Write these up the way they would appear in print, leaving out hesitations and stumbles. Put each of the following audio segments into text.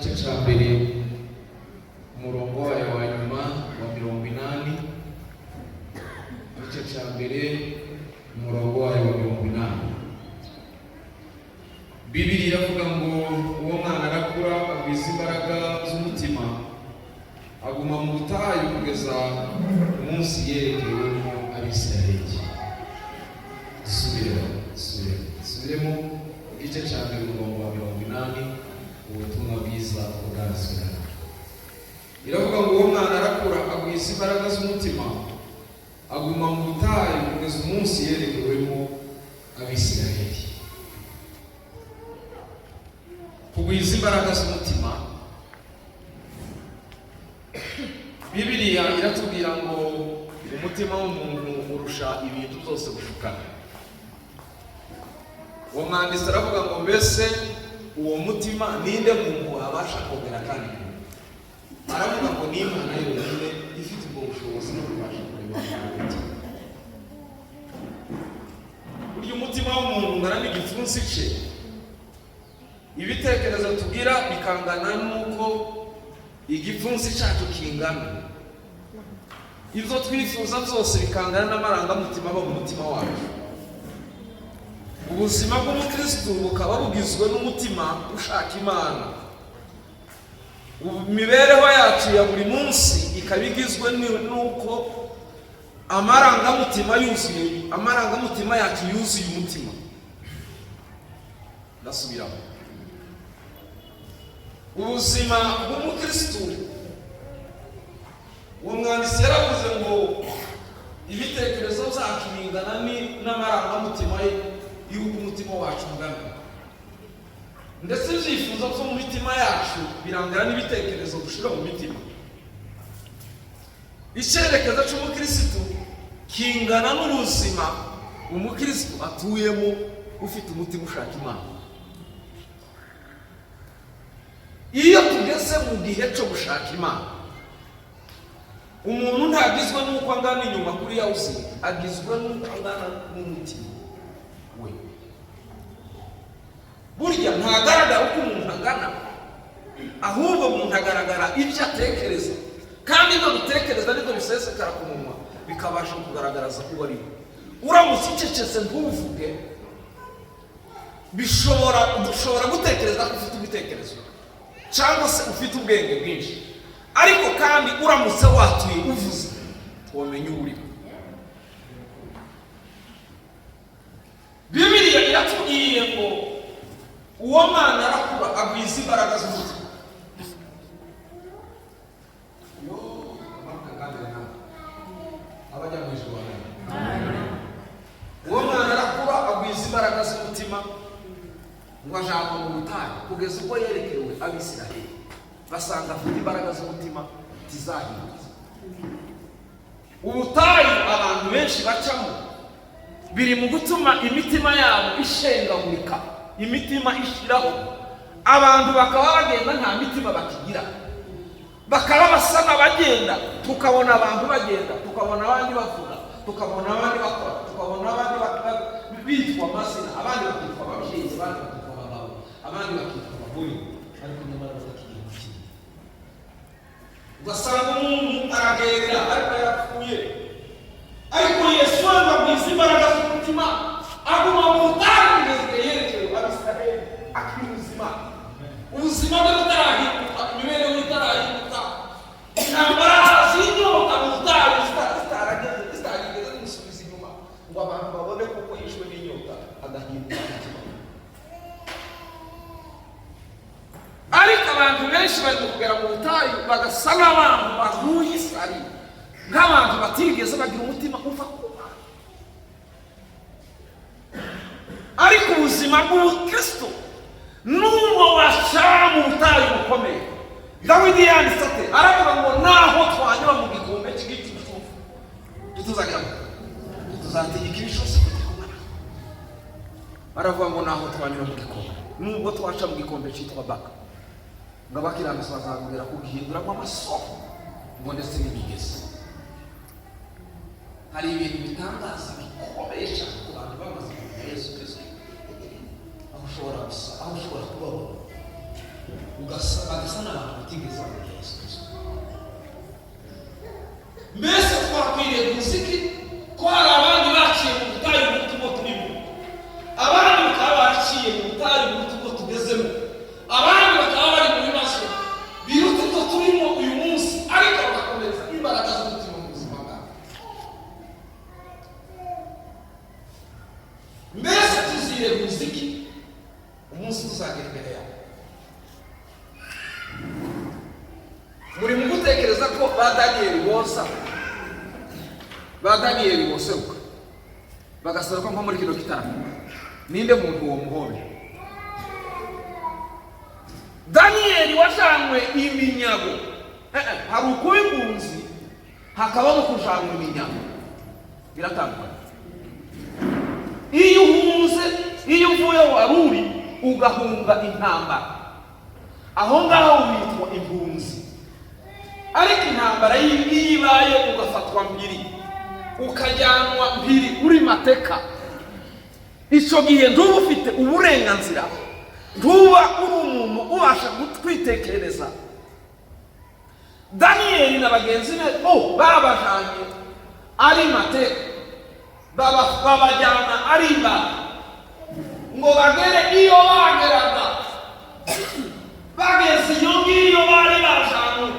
igice cya mbere, umurongo wayo wa nyuma wa 80. Igice cya mbere, umurongo wayo wa 80. Bibiri iravuga ngo: "Uwo mwana arakura, agwiza imbaraga z'umutima, aguma mu butayu kugeza umunsi yerekewemo Abisirayeli." Dusubiremo, dusubiremo, dusubiremo. Igice cya mbere, umurongo wa 80, Ubutumwa Bwiza bwanditswe na Luka. Iravuga ngo: "Uwo mwana arakura, agwiza imbaraga z'umutima, aguma mu butayu kugeza umunsi yerekewemo Abisirayeli." Kugwiza imbaraga z'umutima, Bibiliya iratubwira ngo umutima w'umuntu urusha ibintu byose gushukana. Uwo mwanditsi aravuga ngo: "Mbese uwo mutima ninde muntu wabasha kongera?" Kandi aravuga ngo ni Imana yonyine ifite ubwo bushobozi no kubasha kureba mu mutima. Burya umutima w'umuntu ungana n'igipfunsi cye, ibitekerezo tugira bikangana n'uko igipfunsi cyacu kingana, ibyo twifuza byose bikangana n'amarangamutima aba mu mutima wacu. Ubuzima bw'umukristu bukaba bugizwe n'umutima ushaka Imana. Imibereho yacu ya buri munsi ikaba igizwe n'uko amarangamutima yuzuye, amarangamutima yacu yuzuye umutima. Ndasubiramo: ubuzima bw'umukristu, uwo mwanditsi yaravuze ngo ibitekerezo byacu bingana n'amarangamutima ye y'uko umutima wacu ungana, ndetse ibyifuzo byo mu mitima yacu birangana n'ibitekerezo dushyira mu mitima. Icyerekezo cy'umukirisitu kingana n'ubuzima umukirisitu atuyemo ufite umutima ushaka Imana. Iyo tugeze mu gihe cyo gushaka Imana, umuntu ntagizwe n'uko angana inyuma kuri yawuzi, agizwe n'uko angana n'umutima we. Burya ntagaragara uko umuntu angana, ahubwo umuntu agaragara ibyo atekereza, kandi ibyo dutekereza nibyo bisesekara ku munwa, bikabasha kugaragaza uwo ari we. Uramutse ucecetse ntuvuge, dushobora gutekereza ko ufite ibitekerezo cyangwa se ufite ubwenge bwinshi, ariko kandi uramutse watuye uvuze, wamenya uwo uriwe. Bibiliya iratubwiye ngo uwo mwana arakura, agwiza imbaraga z'umutima. Yo, kandi nawe abajya mu ijuru, amen. Uwo mwana arakura, agwiza imbaraga z'umutima, ngo ajanwa mu butayu kugeza ubwo yerekewe Abisiraheli, basanga afite imbaraga z'umutima zizahindutse. Ubutayu abantu benshi bacamo biri mu gutuma imitima yabo ishengagurika, imitima ishiraho, abantu bakaba bagenda nta mitima bakigira, bakaba basa n'abagenda. Tukabona abantu bagenda, tukabona abandi bavuga, tukabona abandi bakora, tukabona abandi bitwa amazina, abandi bakitwa ababyeyi, abandi bakitwa abagabo, abandi bakitwa abagore, ariko nyamara batakigira umutima. Ugasanga umuntu aragenda ariko yarapfuye. Ariko Yesu we agwiza imbaraga z'umutima, aguma mu butayu kugeza igihe yerekewe Abisiraheli akiri muzima, ubuzima bwe butarahinduka, imibereho ye itarahinduka, intambara z'inyota mu butayu zitarageze, zitarigeze zimusubiza inyuma ngo abantu babone kuko yishwe n'inyota agahinduka umutima. Ariko abantu benshi bari kugera mu butayu bagasa n'abantu bahuye isari, nk'abantu batigeze bagira umutima uva ku Mana. Ariko ubuzima bw'ubukristo, nubwo waca mu butayu bukomeye, Dawidi yanditse ate? Aravuga ngo naho twanyura mu gikombe cy'igicucu, ntituzagira, ntituzategeka ikibi cyose kugira. Baravuga ngo naho twanyura mu gikombe, nubwo twaca mu gikombe cyitwa Baka, ngo abakiranutsi bazabwira kugihinduramo amasoko, ngo ndetse n'imigezi. Hari ibintu bitangaza bikomeye cyane ku bantu bamaze kumenya Yesu Kristo, aho ushobora gusa, aho ushobora kubabona. Bagasa n'abantu batigeze bamenya Yesu Kristo. Mbese twakwiriye iki ko hari abandi baciye mu butayu buruta ubwo turimo, abandi bakaba baraciye mu butayu buruta ubwo tugezemo, abandi bakaba bari mu bibazo biruta ibyo turimo uyu munsi, ariko bagakomeza imbaraga z'umutima mu buzima bwabo? Mbese tuzireguza iki umunsi tuzagera imbere yawe? Muri mu gutekereza ko ba Daniyeli bosa, ba Daniyeli boseruka bagaseruka nko muri kino gitaramo, ninde muntu uwo muhobe Daniyeli wajanywe iminyago? Hari ukuba impunzi, hakaba no kujanwa iminyago, biratandukanye. Iyo uhunze, iyo uvuye wari uri ugahunga intambara, aho ngaho witwa impunzi. Ariko intambara iyo ibaye ugafatwa mpiri, ukajyanwa mpiri uri mateka, icyo gihe ntuba ufite uburenganzira, ntuba uri umuntu ubasha kwitekerereza. Daniyeli na bagenzi be bo babajanye ari mateka, babajyana ari imbata ngo bagere iyo bageraga. Bageze iyo ngiyo bari bajanywe,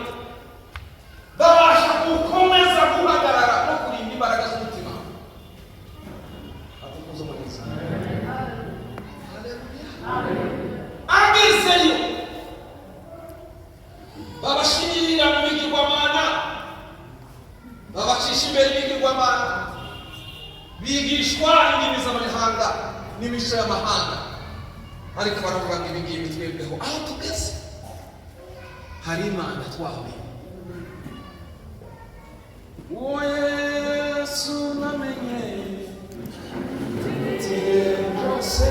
babasha gukomeza guhagarara no kurinda imbaraga z'umutima. Agezeyo babashingirira mu bigirwamana, babacisha imbere y'ibigirwamana, bigishwa indimi z'amahanga n'imico y'amahanga, ariko baravuga ngo ibi ngibi twebweho aho tugeze hari Imana twamenye. Uwo Yesu namenye ibihe byose,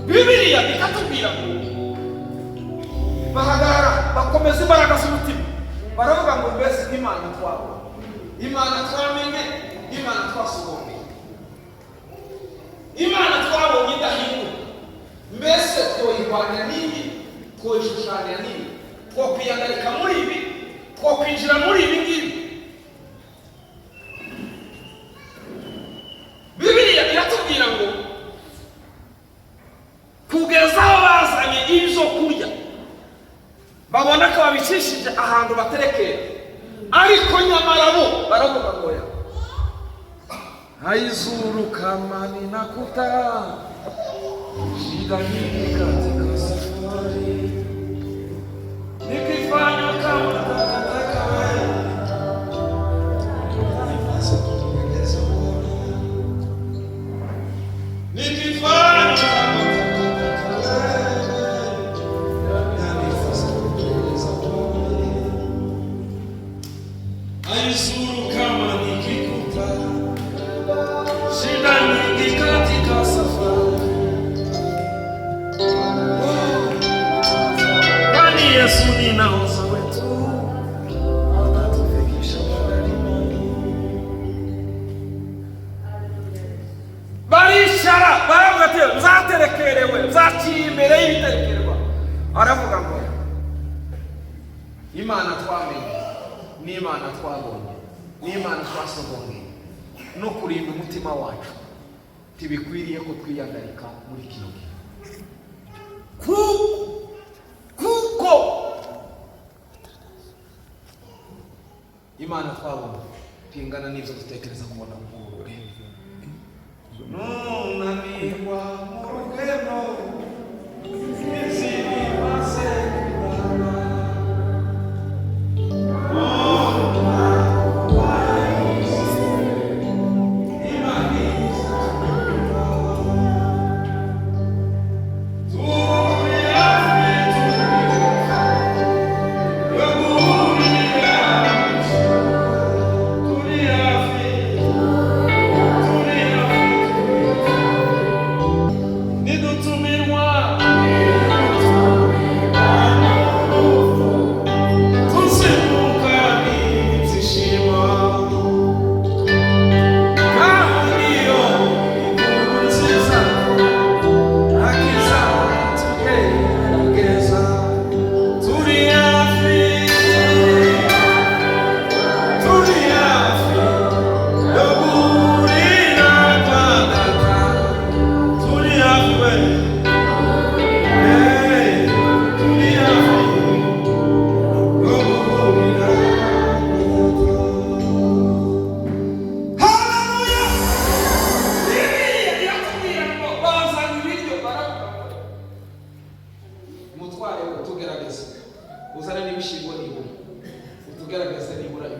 Bibiliya ikatubwira ngo bahagarara bakomeza imbaraga z'umutima, baravuga ngo mbese Imana twabonye, Imana twamenye, Imana twasogongeye, Imana twabonye idahinduka, mbese twoyirwanya n'ibi, twoyishushanya n'ibi, twokwiyandarika muri ibi, twokwinjira muri ibi ngibi? Bibiliya iratubwira ngo kugeza aho bazanye ibyo kurya babona ko babicishije ahantu baterekera, ariko nyamara bo baravuga ngo ya haizuru kama ninakuta shida nyingi katika safari, nikifanya kama takataka wewe, nikifanya kama takataka wewe, haizuru kama nikikuta shida nyingi katika safari, kwani Yesu ni nahodha wetu, atatufikisha bandarini. Baricara baravuga ati nzaterekerewe, nzaciye imbere y'ibiterekerwa. Aravuga ngo Imana twamenye n'Imana twabonye n'Imana twasogongeye no kurinda umutima wacu, ntibikwiriye ko twiyandarika muri kino gihe, kuko Imana twabonye tingana n'ibyo dutekereza kubona muri uru rugendo. Nunanirwa mu rugendo, inzira imaze kuraba, turi hafi, turi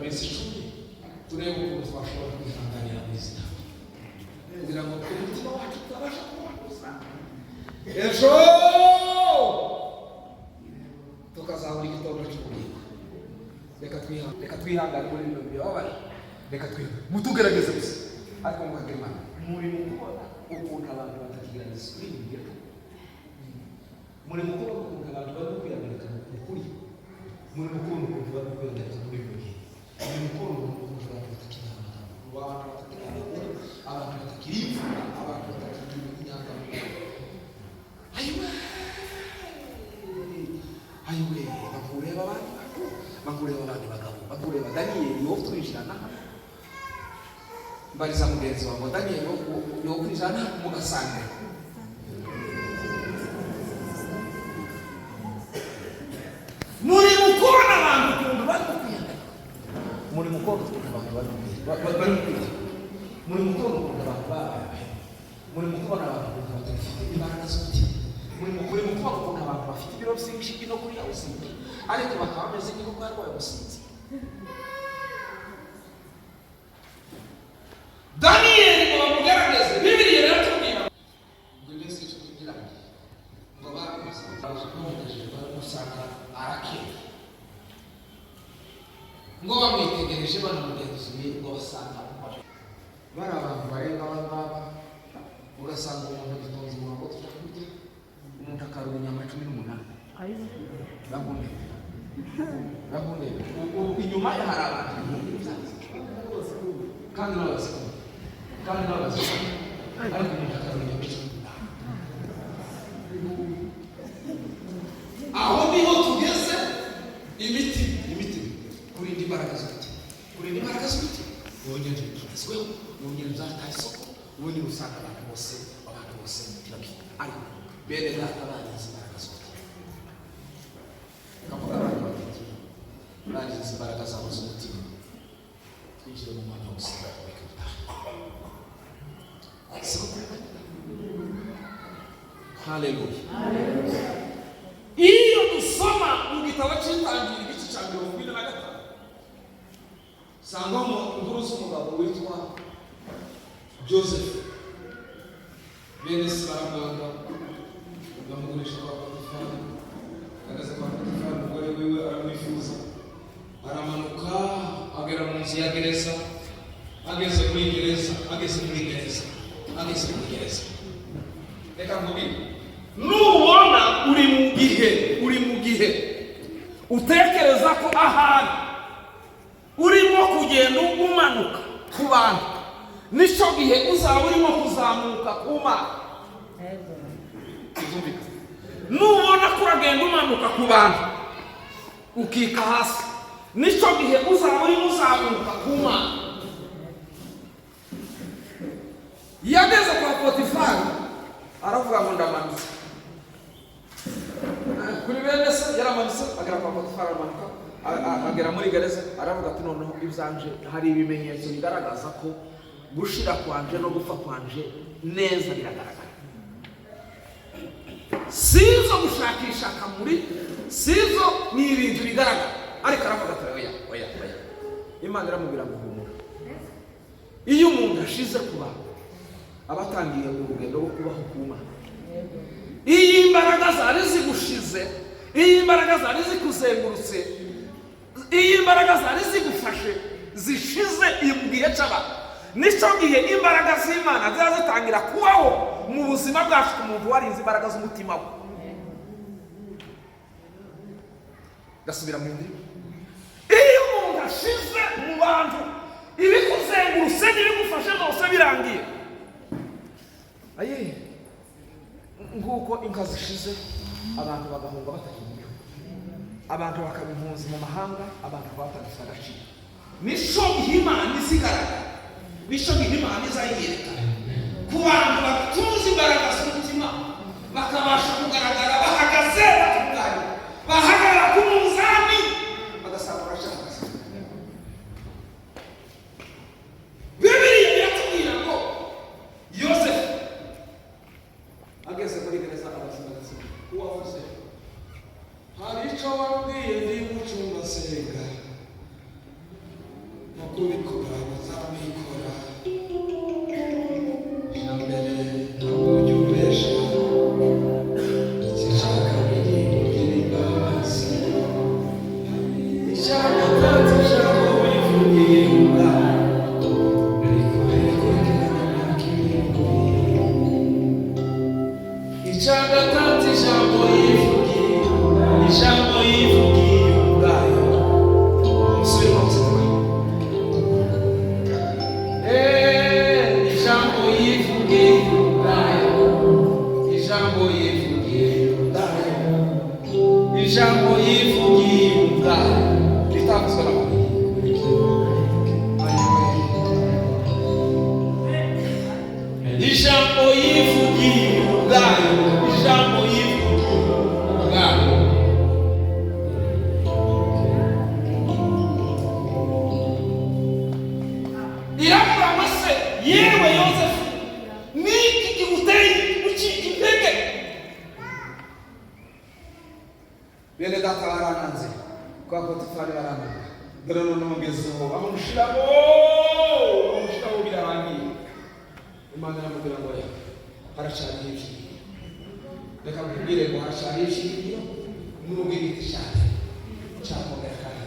Iminsi 10 turebe ukuntu twashobora kwihanganira mu izina, kugira ngo umutima wacu tutabasha kuwakuza, ejo tukazabura igitondo cy'ubugingo. Reka twihangane muri bino bibabaye, reka twihangane, mutugerageze gusa. Ariko mukagira Imana, muri mu kubona ukuntu abantu batakigira disipurine, muri mu kubona ukuntu abantu barimo kwihagarika mu kuri, muri mu kubona ukuntu barimo kwihagarika muri bino gihe, muri mu kubona ukuntu abantu batakiri amagambo, abantu batakiri abagore, abantu batakiri imfura, abantu batakiri inyangamugayo. Ayiwe, ayiwe, bakureba abandi bantu, bakureba abandi bagabo, bakureba Daniyeli wo twinjirana hano. Mbariza mugenzi wawe ngo Daniyeli wo kwinjirana hano mugasangira. Muri mu kubona abantu ukuntu barimo kwihagarika, muri mu kubona ukuntu abantu barimo kwihagarika, muri mu kubona ukuntu abantu babaye, muri mu kubona abantu ukuntu batagifite imbaraga z'umutima, muri mu kubona ukuntu abantu bafite ibiro byinshi no kuriya usinzi, ariko bakaba bameze nk'inkoko yarwaye ubusinzi. Daniyeli ngo bamugaragaze, Bibiliya iratubwira ngo iminsi 10 irangiye, ngo bakoze bamugejeje baramusanga arakeye, ngo bamwitegereje banamugenzuye, ngo basanga bari abantu barenga aba ngaba. Ugasanga umuntu agitonze umurongo tujya kurya, umuntu akarura inyama 18. Bakundebe, bakundebe, inyuma ye hari abantu 2000 kandi n'abazikunda, kandi n'abazikunda, ariko umuntu akarura inyama 18. Aho niho tugeze. Imiti, imiti, kurinda imbaraga z'umutima, kurinda imbaraga z'umutima, ubundi tugezweho, ubundi uzataha isoko, ubundi usanga abantu bose, abantu bose ntibabwira. Ariko bene data barinze imbaraga z'umutima, kavuga abantu batatu barinze imbaraga zabo z'umutima, twinjire mu mwanya wo gusenga, reka dutahe. Siko kuri bane. Haleluya. Iyo dusoma mu gitabo cy'Itangiriro igice cya 45, sangamo inkuru z'umugabo witwa Joseph. Bene se baramwanga, bamugurisha kwa Potifari. Ageze kwa Potifari, umugore wiwe aramwifuza, aramanuka agera mu nzu ya gereza. Ageze muri gereza, ageze muri gereza, ageze muri gereza, reka nkubwire, nubona uri mu gihe, uri mu gihe utekereza ko ahari urimo kugenda umanuka ku bantu, nicyo gihe uzaba urimo kuzamuka ku Mana. Nubona ko uragenda umanuka ku bantu ukika hasi, nicyo gihe uzaba urimo uzamuka ku Mana. Yageze kwa Potifari aravuga ngo ndamanutse kuri bene se. Yaramanutse agera kwa Potifari, aramanuka agera muri gereza, aravuga ati noneho ibyanje hari ibimenyetso bigaragaza ko gushira kwanje no gupfa kwanje neza biragaragara. Sizo gushakisha akamuri, sizo, ni ibintu bigaragara. Ariko aravuga ati oya, oya, oya. Imana iramubwira ngo humura. Iyo umuntu ashize ku bantu, aba atangiye urugendo rwo kubaho ku Mana. Iyo imbaraga zari zigushize, iyo imbaraga zari zikuzengurutse, iyo imbaraga zari zigufashe zishize mu gihe cy'abantu, nicyo gihe imbaraga z'Imana ziba zitangira kubaho mu buzima bwacu ku muntu warinze imbaraga z'umutima we. Gasubira mu ndimi. Iyo umuntu ashize mu bantu, ibikuzengurutse n'ibigufashe byose birangiye, aye, nguko inka zishize, abantu bagahunga batakiri mu gihugu, abantu bakaba impunzi mu mahanga, abantu bakaba batagifite agaciro. Nico gihe Imana izigaragara, nico gihe Imana izayiyereka ku bantu batunze imbaraga z'umutima, bakabasha kugaragara bahagaze batunganye, bahagarara ku munzani bagasanga baracahagaze. Bibiliya iratubwira ngo Yosefu ageze muri gereza abaza uwavuze, hari icyo wabwiye ndi mu cyumba nsenga. No kubikora bazabikora. Icya mbere, ntabwo ujya ubesha. Icya kabiri, ugira imbabazi. Icya gatatu, ijambo wivugiye ubwawe rikurikirana imyaka 7. Icya gatatu, ijambo yivugiye, ijambo yivugiye ubwayo. Musubiremo museruka. Ijambo yivugiye ubwayo, ijambo yivugiye ubwayo, ijambo yivugiye ubwayo ritavuzwe na babiri. Ijambo yivugiye ubwayo, ijambo yivugiye ubwayo. Iravuga ngo: "Se yewe Yosefu, niki kiguteye gucika intege? Bene data barananze, kwa Potifari barananga, dore none ngezeho bamushiramo, bamushiramo, birarangiye." Imana iramubwira ngo: "Ya, haracariho ibyiringiro." Reka nkubwire ngo haracariho ibyiringiro, nubwo igiti cyane cyakongera kandi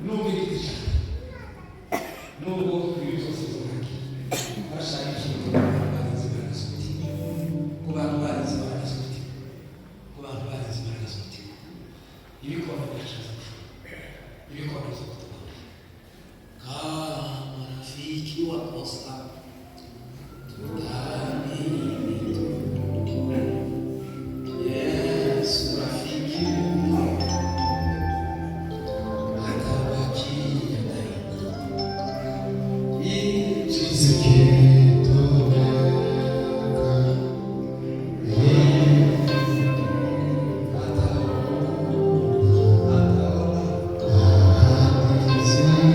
nubwo igiti cyane, nubwo ibi byose bizarangira, haracariho ibyiringiro ku bantu barinze imbaraga z'umutima, ku bantu barinze imbaraga z'umutima, ku bantu barinze imbaraga z'umutima. Ibikombe biracaza gushora, ibikombe zo kutubaho. Kama rafiki wakosa, tutaamini tu. Yesu rafiki atabakia daima. Nchi Zikitoweka, ataona, ahadi zako.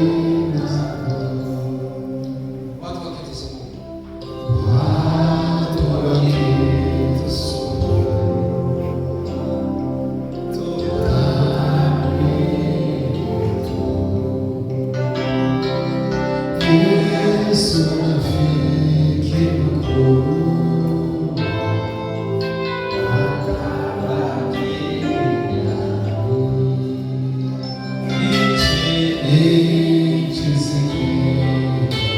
Watu wakitusumbua, Watu wakitusumbua, tutaamini tu. Yesu rafiki mkuu, atabakia nchi zikitoweka,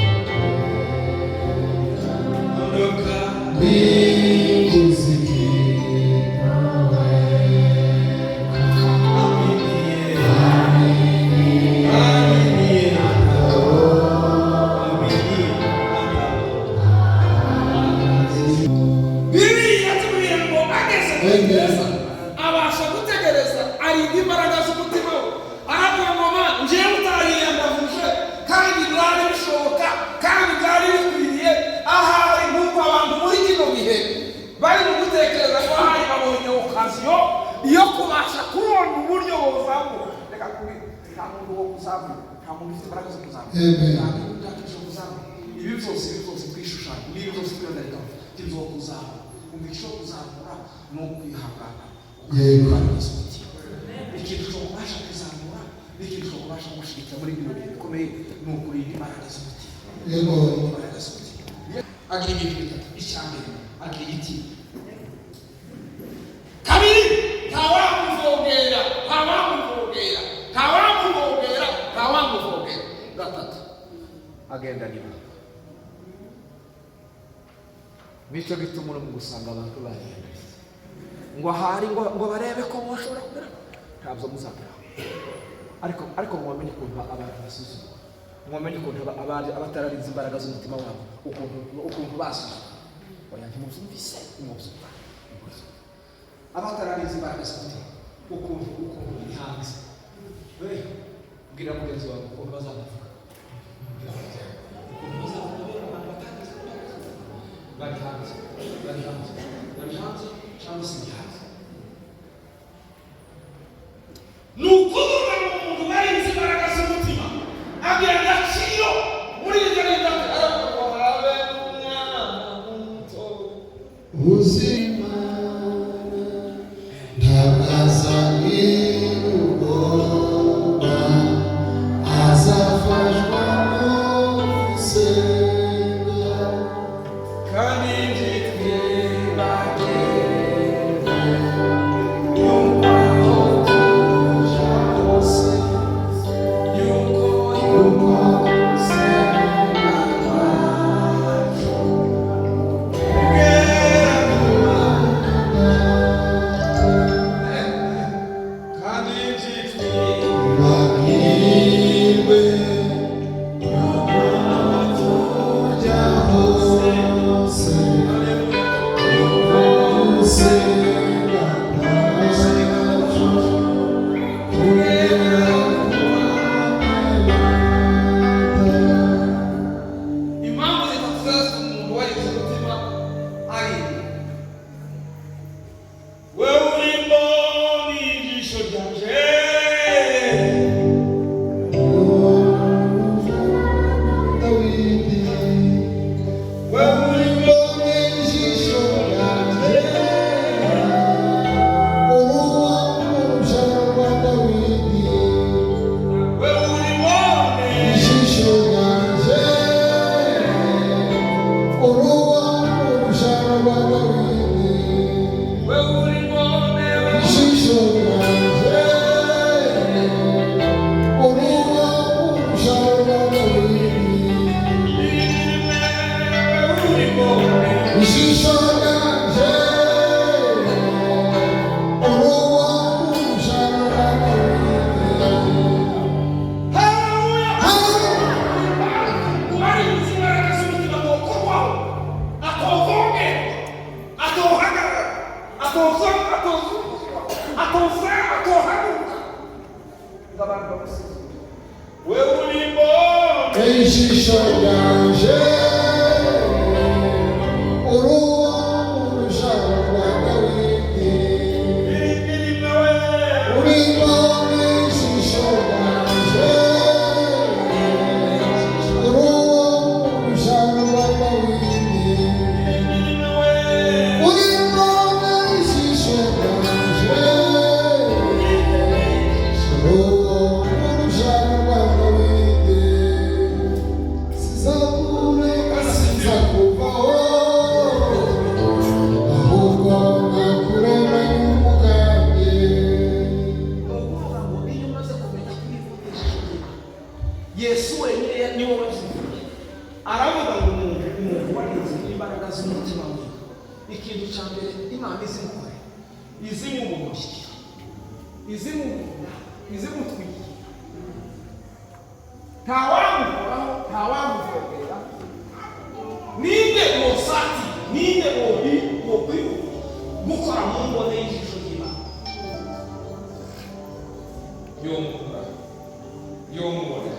ondoka, mbingu zikitoweka, aminie, aminie, aminie, Bibiliya iratubwira ngo ageze muri gereza abasha gutegereza, arinda imbaraga z'umutima we. Aravuga ngo: "Ma njyewe utariyambavuje, kandi byari bishoboka, kandi byari bikwiriye." Ahari nk'uko abantu muri kino gihe bari mu gutekereza ko ahari babonye occasion yo kubasha kubona uburyo buzamura. Reka kubwira, nta muntu wo kuzamura, nta muntu ufite imbaraga zo kuzamura. Amen. Nta muntu ufite kuzamura. Ibi byose, ibi byose twishushanya n'ibi byose twihagarika byo kuzamura. Umva, icyo kuzamura ni ukwihangana. Yego. Ikintu cyo kubasha kuzamura n'ikintu cyo kubasha gushyigikira muri bino bihe bikomeye ni ukurinda imbaraga z'umutima. Yego. Imbaraga z'umutima. Agira ibintu bitatu. Icya mbere, agira igiti. Kabiri, ntawamuvogera, ntawamuvogera, ntawamuvogera, ntawamuvogera. Gatatu, agenda n'ibanga. Nicyo gituma uri mu gusanga abantu bariyanditse ngo ahari ngo barebe ko bashobora kugera, ntabwo muzageraho. Ariko mwamenye ukuntu abantu basuzugura, mwamenye ukuntu abatararinze imbaraga z'umutima wabo ukuntu basuzugura. Oya, ntimubyumvise, ntimubyumva. Abatararinze imbaraga z'umutima ukuntu biri hanze. We, bwira mugenzi wawe ukuntu bazabavuga. Bwira mugenzi wawe ukuntu bazavuga abantu batagize imbaraga z'umutima. Bari hanze, bari hanze, bari hanze cyangwa se bari hanze. Ni ukuvuga ngo umuntu warinze imbaraga z'umutima agira agaciro muri iryo rinda. Aravuga ngo habe umwana muto. Uzimana ntabwo azagira ubwoba. Ijisho ryanje, urushaka rwa Dawidi. Urimo ijisho ryanje, urushaka rwa Dawidi. Urimo ijisho ryanje, urushaka rwa Dawidi. Sizakureka, sizakuvaho, ahubwo nakurema n'umugambi. Ni ukuvuga ngo iyo umaze kumenya kwivuga ijisho ry'Imana, Yesu wenyine niwe wabyivuye, aravuga ngo umuntu warinze imbaraga z'umutima wiwe, ikintu cya mbere Imana izimukore, izimubumukira, izimubura, izimutwikira, ntawamukoraho, ntawamuvogera. Ninde wosati, ninde wobi wokwihuta gukora mu mbone y'ijisho ry'Imana? Yomukura, yomubona.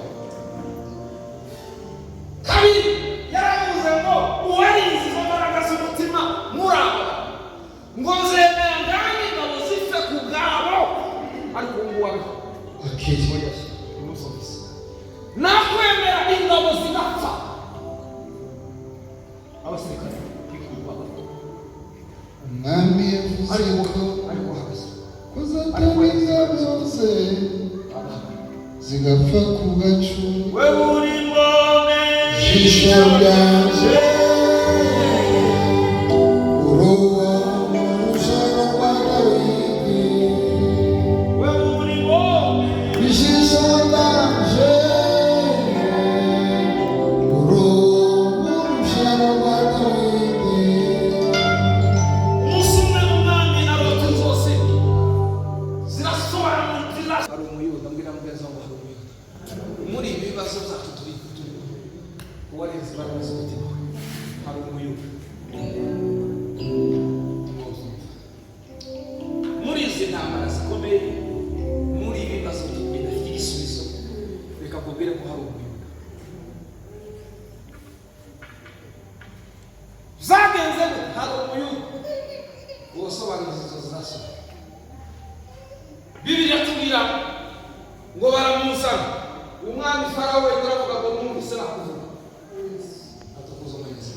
Kabiri, yaravuze ngo uwarinze izo mbaraga z'umutima muraba, ngo nzemera ngange ingabo zipfe ku bwabo, ariko ubu ngubu abiho. Akiri. Nakwemera ingabo zigapfa, abasirikare b'igihugu bagapfa. Umwami yavuze ariko ko ariko ahagaze kuzatanga ingabo zose zigapfa ku gacu. We uri mbone Ijisho ryanje, uruwo urushaka rwa Dawidi. We uri mbone Ijisho ryanje, uruwo urushaka rwa Dawidi. Umunsi umwe umwami arota inzozi zirasobanukira. Hari umuyuda, mbwira mugenzi wawe ngo hari umuyuda. Muri ibi bibazo byacu turi uwarenze imbaraga z'umutima we, hari umuyuda. Muri izi ntambara zikomeye, muri ibi bibazo bidafite igisubizo, reka kubwire ko hari umuyuda. Zagenze gute? Hari umuyuda uwasobanuza inzozi zasohoye. Bibiliya tubwira ngo baramuzana, umwami Farawo aravuga ngo numvise nakuvuga. Atukuza umurinzi.